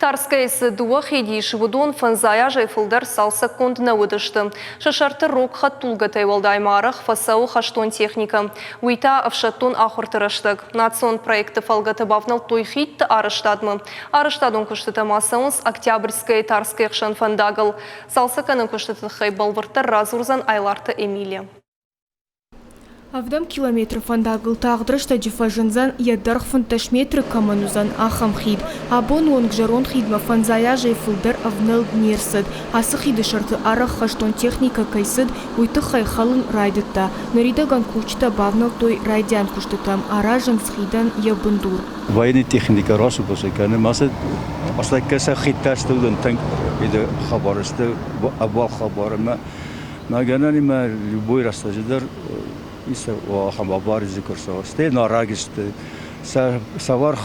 Тарскӕйы цы дыууӕ хиды ис, уыдон фӕндзай азӕй фылдӕр цалцӕггонд нӕ уыдысты. Сӕ сӕрты рог хӕдтулгӕтӕй уӕлдай ма арӕх фӕцӕуы хӕстон техникӕ. Уый та ӕфсӕддон ахуырты рӕстӕг. Национ проекты фӕлгӕты бавнӕлдтой хидты арӕзтадмӕ. Арӕзтадон куыстытӕ ма цӕуынц Октябрьскӕйы Тарскӕйы хсӕн фӕндагыл. Цалцӕггӕнӕн куыстыты тыххӕй бӕлвырддӕр радзурдзӕн Айларты Эмилия. Ӕвдӕм километры фӕндагыл тагъд рӕстӕджы фӕзындзӕн, йӕ дӕргъ 15 метры кӕмӕн уыдзӕн, ахӕм хид. Абоны онг зӕронд хидмӕ фӕндзай азӕй фылдӕр ӕвнӕлд не рцыд. Ацы хиды сӕрты арӕх хӕстон техникӕ кӕй цыд, уый тыххӕй хӕлын райдыдта. Ныридӕгӕн кусджытӕ бавнӕлдтой райдиан куыстытӕм, аразынц хидӕн йӕ бындур. Военный техника рацыд кӕны, ма сӕ астӕккӕ сӕ хидтӕ сты, уыдон тынг хабар сты, ӕбуалгъ хабар ӕмӕ Мӕ гӕнӕнимӕ любой рӕстӕджы дӕр ис ахӕм авари куы рцӕуа. Стӕй нарӕг сты, сӕ сӕвӕр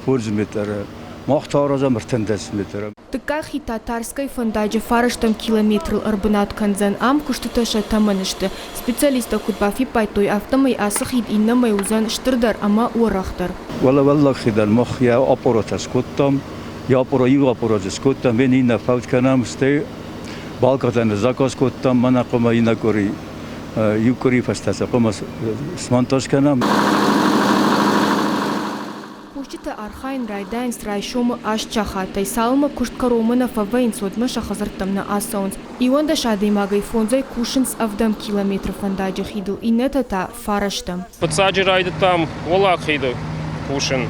фондз метры, мах та аразӕм 13 метры. Дыккаг хид та Тарскӕй фӕндаджы фарӕстӕм километрыл ӕрбынат кӕндзӕн. Ам куыстытӕ сӕ тӕмӕны сты. Специалисттӕ куыд бафиппайдтой, афтӕмӕй ацы хид иннӕмӕй уыдзӕн стырдӕр ӕмӕ уӕрӕхдӕр. Уӕлӕ уӕллаг хидӕн мах йӕ аппаратӕ скодтам, йӕ аппара иу аппарат скодтам, ме иннӕ фӕуд кӕнӕм, стӕй Балкатӕн заказ кодтам, мӕнӕ хъуамӕ иннӕ къуыри, иу къуырийы фӕстӕ сӕ хъуамӕ смонтаж кӕнӕм. Кусджытӕ архайын райдайынц райсомы аст сахатӕй, цалынмӕ куыст кӕронмӕ нӕ фӕвӕййынц, уӕдмӕ сӕ хӕдзӕрттӕм нӕ ацӕуынц. 11 адӕймагӕй фондзӕй кусынц ӕвдӕм километры фӕндаджы хидыл, иннӕтӕ та фарӕстӕм. Фыццаджы райдыдтам уӕллаг хиды кусын.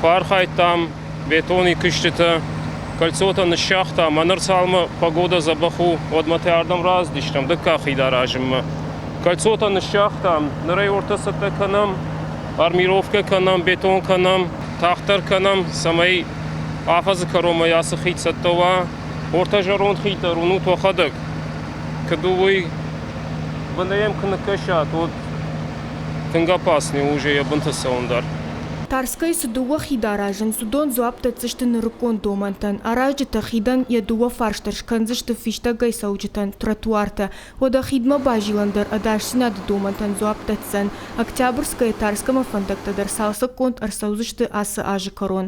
Фӕархайдтам бетони куыстытӕ, кольцотӕ ныссагътам, ӕмӕ ныр цалынмӕ погода дзӕбӕх у, уӕдмӕ та ардӕм рацыдыстӕм дыккаг хид аразынмӕ. Кольцотӕ ныссагътам, ныр ӕй ортӕ цӕттӕ кӕнӕм, армировкӕ кӕнӕм, бетон кӕнӕм, тагъддӕр кӕнӕм, цӕмӕй афӕдзы кӕронмӕ ацы хид цӕттӕ уа. Ортӕ зӕронд хид дӕр уынут уӕхӕдӕг. Куыд у уый, бынӕй йӕм куы ныккӕсат, уӕд тынг опасный у уже йӕ бынты цӕуын дӕр. Тарскӕйы цы дыууӕ хиды аразынц, уыдон дзуапп дӕтдзысты нырыккон домӕнтӕн. Аразджытӕ хидӕн йӕ дыууӕ фарс дӕр скӕндзысты фистӕгӕй цӕуджытӕн тротуартӕ. Уӕдӕ хидмӕ базилӕн дӕр ӕдасдзинады домӕнтӕн дзуапп дӕтдзӕн. Октябрьскӕйы Тарскӕмӕ фӕндӕгтӕ дӕр цалцӕггонд ӕрцӕудзысты ацы азы кӕрон.